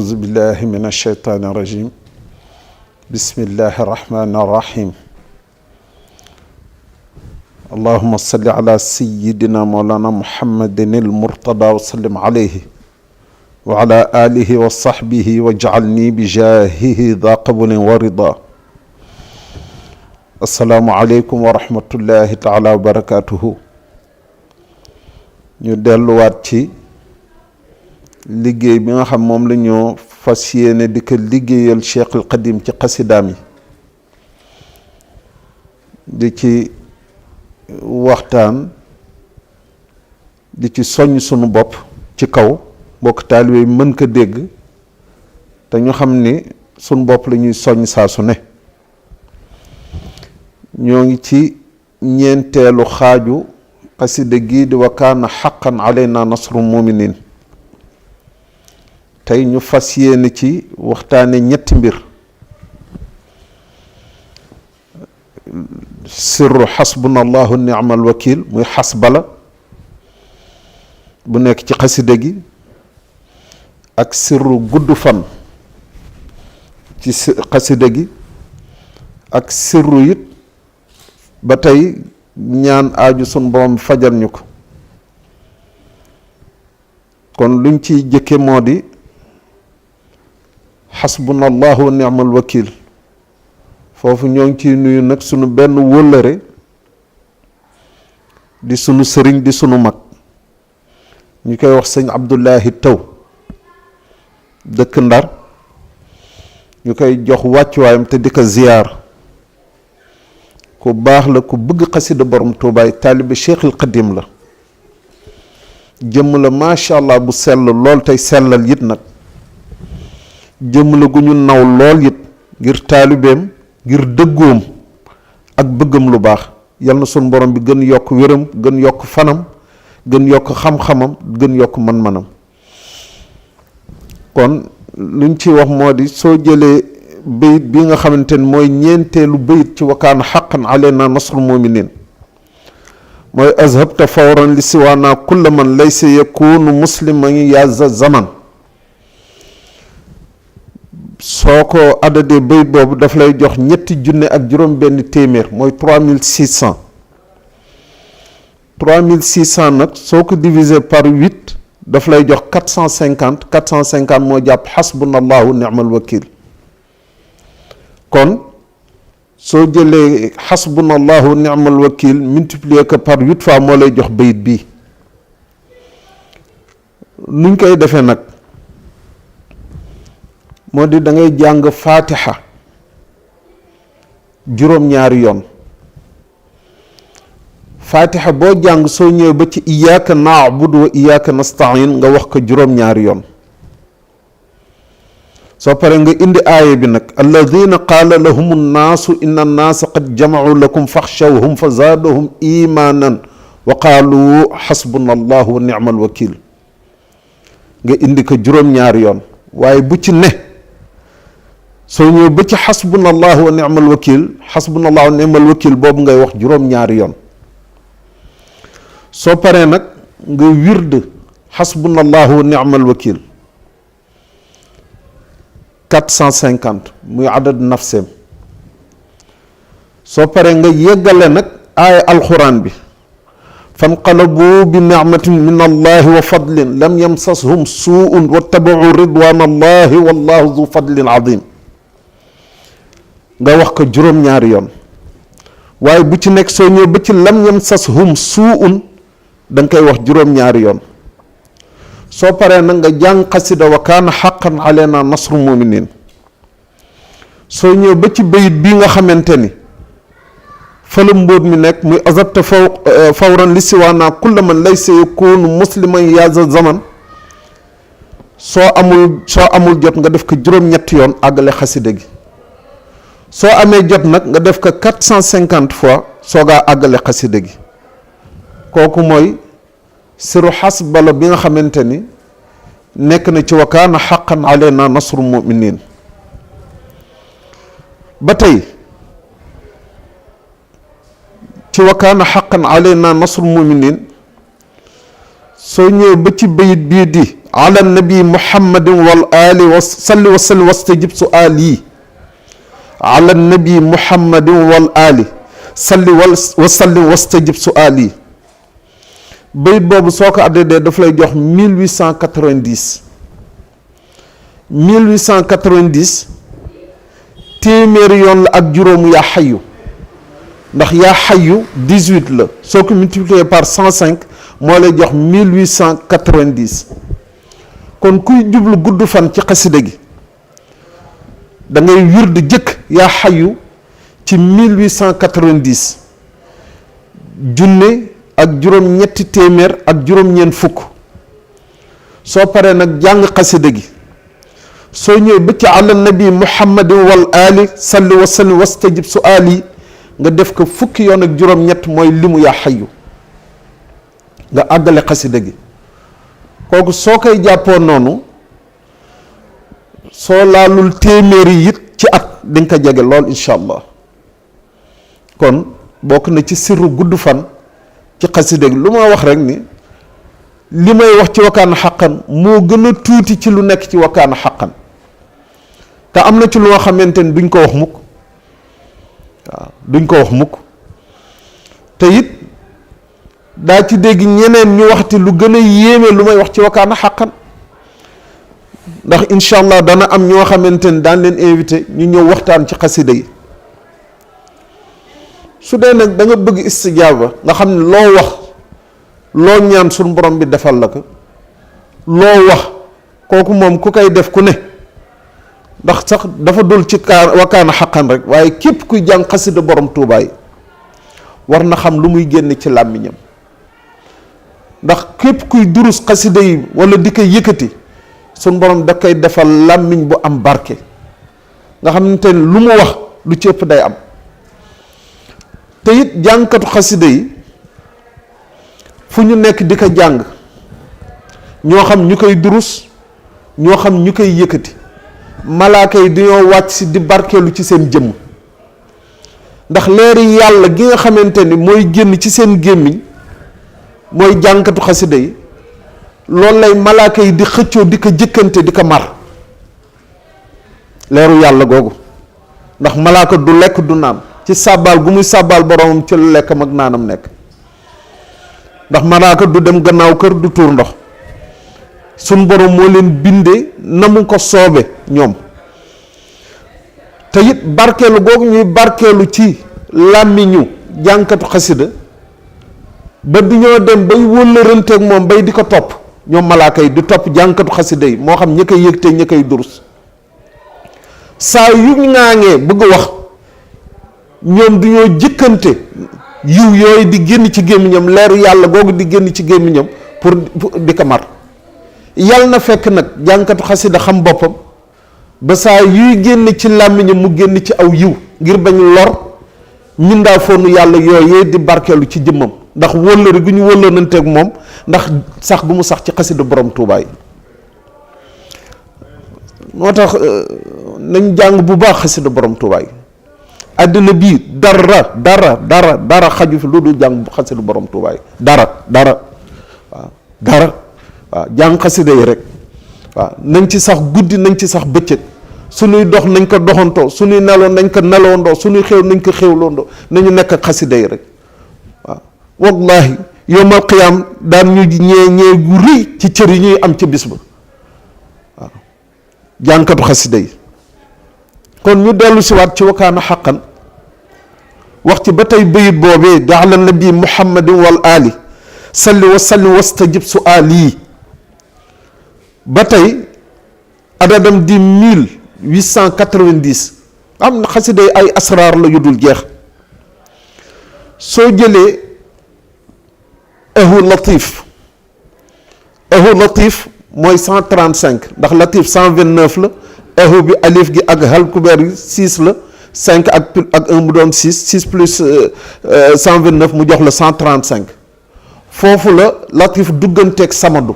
أعوذ بالله من الشيطان الرجيم بسم الله الرحمن الرحيم اللهم صل على سيدنا مولانا محمد المرتضى وسلم عليه وعلى آله وصحبه واجعلني بجاهه ذا قبول ورضا السلام عليكم ورحمة الله تعالى وبركاته ñu delluwaat ci liggéey bi nga xam moom la ñoo fas yéene di ko liggéeyal Cheikh al Qadim ci xasidaam yi di ci waxtaan di ci soññ sunu bopp ci kaw bokk taalibe mën ko dégg te ñu xam ni sunu bopp la ñuy soññ saa su ne ñoo ngi ci ñeenteelu xaaju xasida gii di wa kaana xaqan alayna nasrul muminin tey ñu fas yéene ci waxtaane ñetti mbir sirru xasbuna allahu ni'mal wakil muy xasbala bu nekk ci xasida gi ak sirru gudd fan ci xasida gi ak sirru it ba tey ñaan aaju sun borom fajal ñu ko kon luñ ciy jëkke moo di xasbuna allahu wa ni'mal wakil foofu ñoo ngi ciy nuyu nag sunu benn wóllëre di sunu sëriñ di sunu mag ñu koy wax sëñ Abdullahi Taw dëkk Ndar ñu koy jox wàccuwaayam te di ko ziyaar ku baax la ku bëgg xasida borom tuubaay taalibe Cheikhul Qadim la jëmm la macha allah bu sell lool tey sellal it nag jëmm la gu ñu naw lool it ngir taalibeem ngir dëggoom ak bëggam lu baax yal na sunu borom bi gën yokk wéram gën yokk fanam gën yokk xam-xamam gën yokk man-manam kon luñ ci wax moo di soo jëlee bayit bi nga xamante ni mooy ñeenteelu bayit ci wa kaana xaqan alayna nasrul muminin mooy azhabta fawran li siwaana kulla man laysa yakunu musliman ya za zaman soo ko adadee bayit boobu daf lay jox ñetti junne ak juróom benn téeméer mooy 3600 3600 nag soo ko diviser par 8 daf lay jox 450 moo jàpp xasbunallahu ni'mal wakil kon soo jëlee xasbunallahu ni'mal wakil multiplier ko par 8 fois moo lay jox bayit bii nuñ koy defee nag moo di da ngay jàng fatiha juróom-ñaari yoon fatiha boo jàng soo ñëwee ba ci iyyaka na'budu wa iyyaka nasta'in nga wax ko juróom-ñaari yoon soo paree nga indi aaya bi nag alladina qaala lahum nnaasu inna annaasa qad jama'u lakum faxshawhum fa zaadahum imanan wa qaalu xasbuna allahu wa ni'mal wakil nga indi ko juróom-ñaari yoon waaye bu ci ne soo ñëwee ba ci xasbuna allahu wa ni'mal wakil xasbuna allahu wa ni'mal wakil boobu ngay wax juróom-ñaari yoon soo paree nag nga wird xasbuna allahu wa ni'mal wakil 450 muy adad nafseem soo paree nga yeggale nag aaya alxuraan bi fanqalabu bi nicmatin min allahi wa fadlin lam yamsashum suun wattabau ridwan allahi wallahu zu fadlin azim nga wax ko juróom-ñaari yoon waaye bu ci nekk soo ñëw ba ci lam yamsashum suun da nga koy wax juróom-ñaari yoon soo paree nag nga jàng xasida wa kaana xaqan alayna nasru muminin soo ñëw ba ci bayit bii nga xamante ni fa la mbóot mi nekk muy azabta fawran li siwaana kulla man laysa yakunu musliman ya za zaman soo amul jot nga def ko juróom-ñetti yoon àggale xasida gi soo amee jot nag nga def ko 450 fois soogaa àggale xasida gi kooku mooy siru xasbala bi nga xamante ni nekk na ci wa kaana xaqan alayna nasru muminin ba tey ci wa kaana xaqan alayna nasru muminin soo ñëwee ba ci bayit bii di ala nabi muhammadin wal ali wa salli wa sallim wastajib suali ala nabi muhammadin wal ali salli wa sallim wastajib suali. bayit boobu soo ko addee daf lay jox 1890 téeméeri yoon la ak juróomu yaa xayu, ndax yaa xayu 18 la, soo ko multiplier par 105 moo lay jox 1890. kon kuy jublu gudd fan ci xasida gi da ngay wird jëkk yaa xayu ci 1890 junne ak juróom-ñetti téeméer ak juróom-ñeent fukk. soo paree nag jàng xasida gi soo ñëwee ba ci ala nabi muhammadin wal ali salli wa sallim wastajib suali nga def ko fukki yoon ak juróom-ñett mooy limu yaa xayu nga àggale xasida gi. kooku soo koy jàppoo noonu soo laalul téeméeri it ci at di nga ko jege lool incha allah. kon bokk na ci sirru gudd fan ci xasida gi. lu ma wax rek ni li may wax ci wakkaana xaqan moo gën a tuuti ci lu nekk ci wakkaana xaqan, te am na ci loo xamante ni duñ ko wax mukk. waaw duñ ko wax mukk te it daa ci dégg ñeneen ñu waxti lu gën a yéeme lu may wax ci wakkaana xaqan, ndax incha allah dana am ñoo xamante ni daan leen invité ñu ñëw waxtaan ci xasida yi. su dee nag da nga bëgg istijaaba nga xam ne loo wax loo ñaan suñu borom bi defal la ko, loo wax kooku moom ku koy def ku ne, ndax sax dafa dul ci wakkaana xaqan rek, waaye képp kuy jàng xasida borom tuubaay war na xam lu muy génn ci làmmiñam. ndax képp kuy durus xasida yi wala di ko yëkkati suñ borom da koy defal làmmiñ bu am barke nga xamante ne lu mu wax lu ci ëpp day am. te it jàngkatu xasida yi fu ñu nekk di ko jàng, ñoo xam ñu koy durus ñoo xam ñu koy yëkkati, malaaka yi dañoo wàcc si di barkeelu ci seen jëmm, ndax leeri yàlla gi nga xamante ni mooy génn ci seen gémmiñ mooy jàngkatu xasida yi, loolu lay malaaka yi di xëccoo di ko jëkkante di ko mar, leeru yàlla googu. ndax malaaka du lekk du naan, ci sàbbaal gu muy sàbbaal boromam ci lu lekkam ak naanam nekk. ndax malaaka du dem gannaaw kër du tuur ndox, suñ borom moo leen bindee na mu ko soobe ñoom. te it barkeelu googu ñuy barkeelu ci làmmiñu jànkatu xasida ba du ñoo dem bay wëllëranteeg moom bay di ko topp, ñoom malaaka yi di topp jànkatu xasida yi, moo xam ñi koy yëg te ñi koy durus. saa yu ŋaaŋee bëgg wax ñoom du ñoo jëkkante yiw yooyu di génn ci gémmiñam, leeru yàlla googu di génn ci gémmiñam pour di ko mar. yàlla na fekk nag jànkatu xasida xam boppam ba saa yuy génn ci làmmiñam mu génn ci aw yiw ngir bañ lor mindaa foonu yàlla yooyee di barkeelu ci jëmmam, ndax wóllëre gu ñu wóllëranteeg moom, ndax sax gu mu sax ci xasida borom tuubaay. moo tax nañ jàng bu baax xasida borom tuubaay. àddina bii dara xaju fi lu dul jàng xasida borom tuubaay, dara waaw jàng xasida yi rek. waaw nañ ci sax guddi nañ ci sax bëccëg, suñuy dox nañ ko doxantoo, suñuy neloo nañ ko neloondoo, suñuy xew nañ ko xewloondoo, nañu nekk ak xasida yi rek. waaw wallahi yowmal qiyaam daan ñu ñee gu rëy ci cër yi ñuy am ci bis ba. waaw jànkatu xasida yi. kon ñu dellu si waat ci wakkaana xaqan wax ci ba tey bayit boobee di ala nabi muhammadin wal ali salli wa sallim wastajib suali. ba tey adadam di 1890 am na xasida yi ay asraar la yu dul jeex. soo jëlee ahu latif mooy 135 ndax latif 129 la, ahu bi alif gi ak halkubeer yi 6 la, 5 ak 1 mu doon 6 plus 129 mu jox la 135. foofu la latif dugganteeg samadu,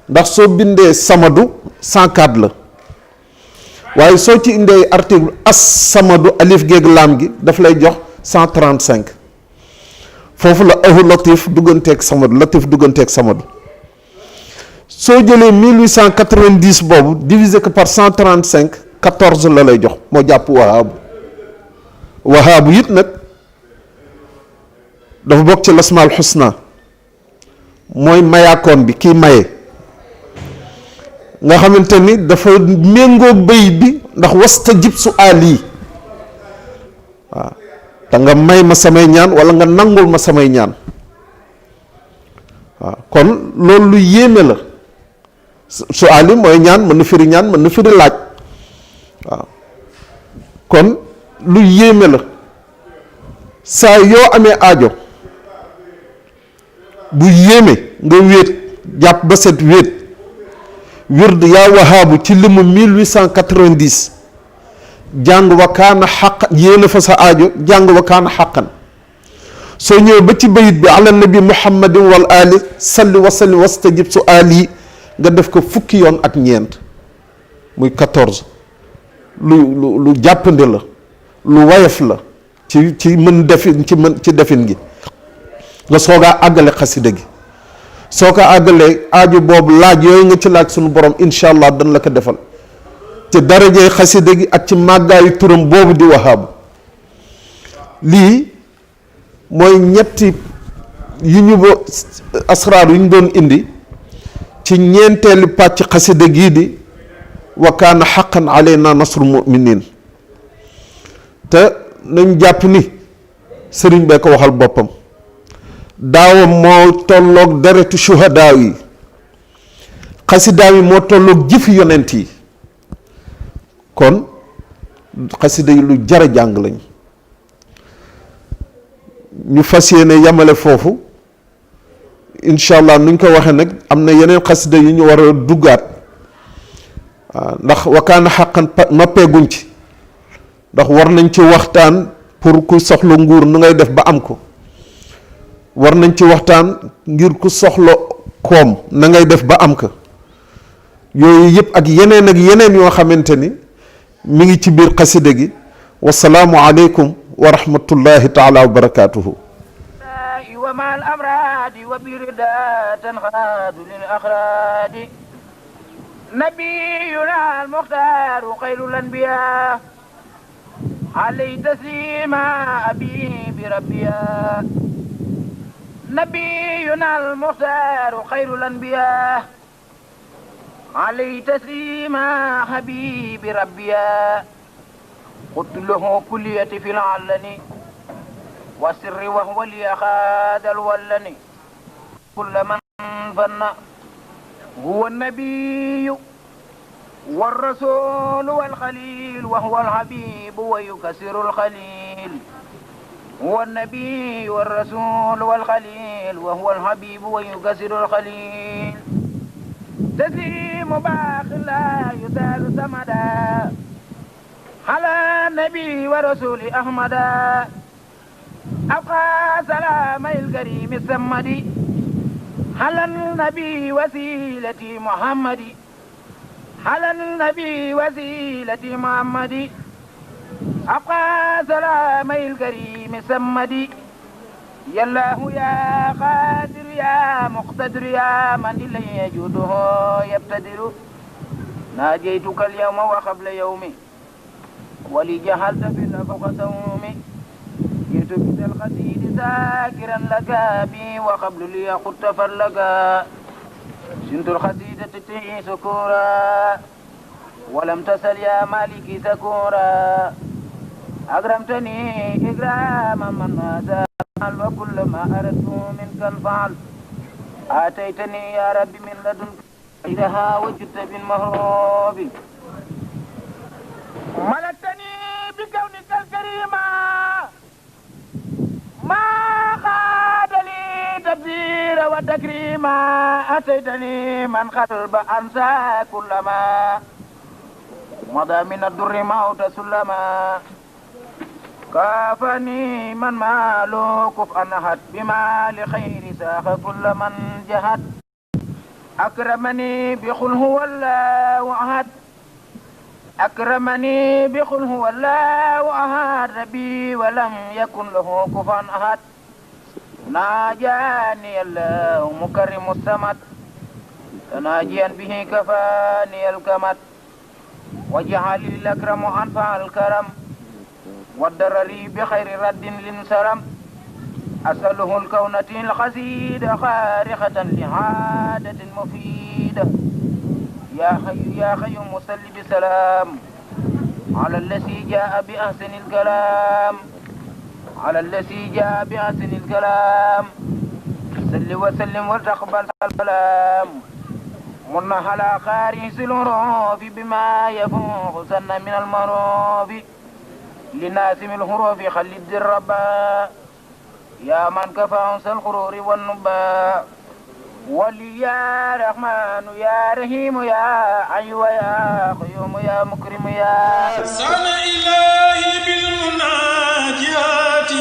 ndax soo bindee samadu 104 la, waaye soo ci indee article as samadu alif geeg laam gi daf lay jox 135. foofu la ahu latif dugganteeg samadu, latif dugganteeg samadu. soo jëlee 1890 boobu diviser ko par 135 14 la lay jox moo jàpp wahaabu it nag dafa bokk ci lasmaal xusna mooy mayaakoon bi kii maye nga xamante ni dafa méngoog bayit bi ndax wastajib su aali waaw te nga may ma samay ñaan wala nga nangul ma samay ñaan waaw kon loolu lu yéeme la su aali mooy ñaan mën na firi ñaan mën na firi laaj waaw kon lu yéeme la saa yoo amee aajo bu yéeme nga wéet jàpp ba set wéet wird yaa wahaabu ci limu 1890 jàng wa kaana xaqan yéena fa sa aajo jàng wa kaana xaqan soo ñëwee ba ci bayit bi ala nabi muhammadin wal ali salli wa sallim wastajib su ali nga def ko fukki yoon ak ñeent muy 14 lu jàppande la lu wayaf la ci mën defin ci defin gi nga soogaa àggale xasida gi soo ko àggalee aajo boobu laaj yooyu nga ci laaj suñu borom incha allah dañ la ko defal ci darajey xasida gi ak ci màggaayu turam boobu di wahaabu lii mooy ñetti yu ñu ba asraar yu ñu doon indi ci ñeenteelu pàcc xasida gii di wa kaana xaqan alayna nasrul muminin te nañ jàpp ni sëriñ bee ko waxal boppam daawam moo tolloog deretu shuhadaa yi xasidaa yi moo tolloog jëfi yonent yi kon xasida yi lu jara jàng lañ ñu fas yéene yamale foofu incha allah nuñ ko waxee nag am na yeneen xasida yu ñu war a duggaat waaw ndax wakaana xaqan noppeeguñ ci ndax war nañ ci waxtaan pour ku soxla nguur nu ngay def ba am ko war nañ ci waxtaan ngir ku soxla koom na ngay def ba am ko yooyu yëpp ak yeneen yoo xamante ni mi ngi ci biir xasida gi wasalaamu aleykum wa rahmatullahi taala wa barakatuhu ومع الأمراض وبردا تنخاد للأخراد نبينا المختار خير الأنبياء عليه تسليم أبي بربيا نبينا المختار خير الأنبياء عليه تسليم حبيب ربيا قلت له كليتي في العلني والسر وهو لي خاد الولني كل من فن هو النبي والرسول والخليل وهو الحبيب ويكسر الخليل هو النبي والرسول والخليل وهو الحبيب ويكسر الخليل تسليم باق لا يزال سمدا على النبي ورسول أحمدا أبقى سلام الكريم السمدي على النبي وسيلتي محمدي على النبي وسيلتي محمدي أبقى سلام الكريم السمدي يا الله يا قادر يا مقتدر يا من إليه يجوده يبتدر ناجيتك اليوم وقبل يومي ولي جهلت في الأفق سومي جئت بذا القصيد ذاكرا لك بي وقبل لي قلت فرلقا سنت القصيدة تهي سكورا ولم تسل يا مالكي سكورا أكرمتني إكراما من ماذا وكل ما أردت منك انفعل آتيتني يا رب من لدنك إذا وجدت بالمهروب ملكتني بكونك الكريم ما قاد لي تبذير وتكريم أتيتني من قلب أنسى كلما مضى من الدر موت سلما كافني من ماله كفءا نهت بما لخير ساق كل من جهد أكرمني بقل هو الله أحد أكرمني بقل هو الله أحد ربي ولم يكن له كفوا أحد ناجاني الله مكرم السمد تناجيا به كفاني الكمد وجعل الأكرم أنفع الكرم والدرري بخير رد للسرم أسأله الكونة الخسيدة خارقة لعادة مفيدة يا حي يا قيوم صل بسلام على الذي جاء بأحسن الكلام على الذي جاء بأحسن الكلام صل وسلم وتقبل الكلام من على خارج الحروف بما يفوق سن من المروف لناسم الحروف خلد الربا يا من كفى أنس الغرور والنبا ولي يا رحمن يا رحيم يا حي يا قيوم يا مكرم يا سن إلهي بالمناجات